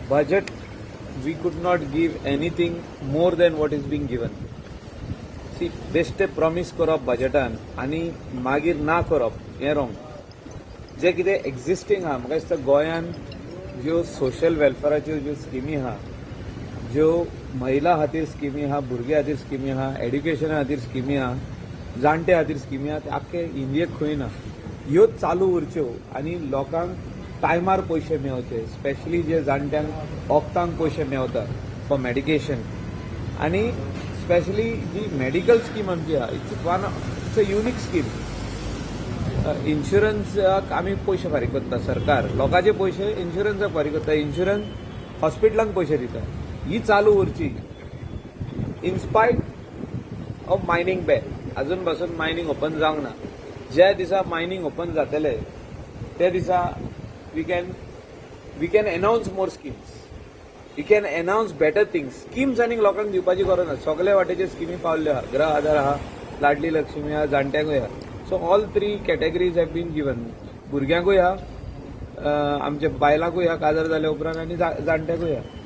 Budget, we could not give anything more than what is being given. See, बेश्टे promise करप बजेटान आनी मागीर ना करप हें रोंग. जें कितें एक्झिस्टींग आहा, म्हाका दिसता गोंयान ज्यो सोशल वेलफेराच्यो ज्यो स्किमी आहा, ज्यो महिला खातीर स्किमी आहा, भुरग्यां खातीर स्किमी आहा, एड्युकेशना खातीर स्किमी आहा, जाणटे खातीर स्किमी आहा, ते आख्खे इंडियेक खंय ना. ह्यो चालू उरच्यो आनी लोकांक टायमार पयशे मेवचे, स्पेशली जे जाणट्यांक वखदांक पयशे मेवता फॉर मेडिकेशन आनी स्पेशली जी मेडिकल स्कीम आमची आहा, it's a unique scheme. इन्शुरन्साक आमी पयशे फारीक करता, सरकार लोकांचे पयशे इन्शुरन्साक फारीक करता, इन्शुरन्स हॉस्पिटलांक पयशे दिता. ही चालू उरची in spite of mining ban. अजून पासून मायनींग ओपन जावंक ना. ज्या दिसा मायनींग ओपन जातले त्या दिसा we can announce more schemes, we can announce better things. Schemes आनीक लोकांक दिवपाची गरज ना. सगळे वाटेचे स्किमी पावल्ल्यो आहा. गृह आधार आहा, लाडली लक्ष्मी आहा, जाणट्यांकूय आहा. So all three categories have been given. भुरग्यांकूय आहा, आमच्या बायलांकूय आहा काजार जाल्या उपरांत आनी जाणट्यांकूय आहा.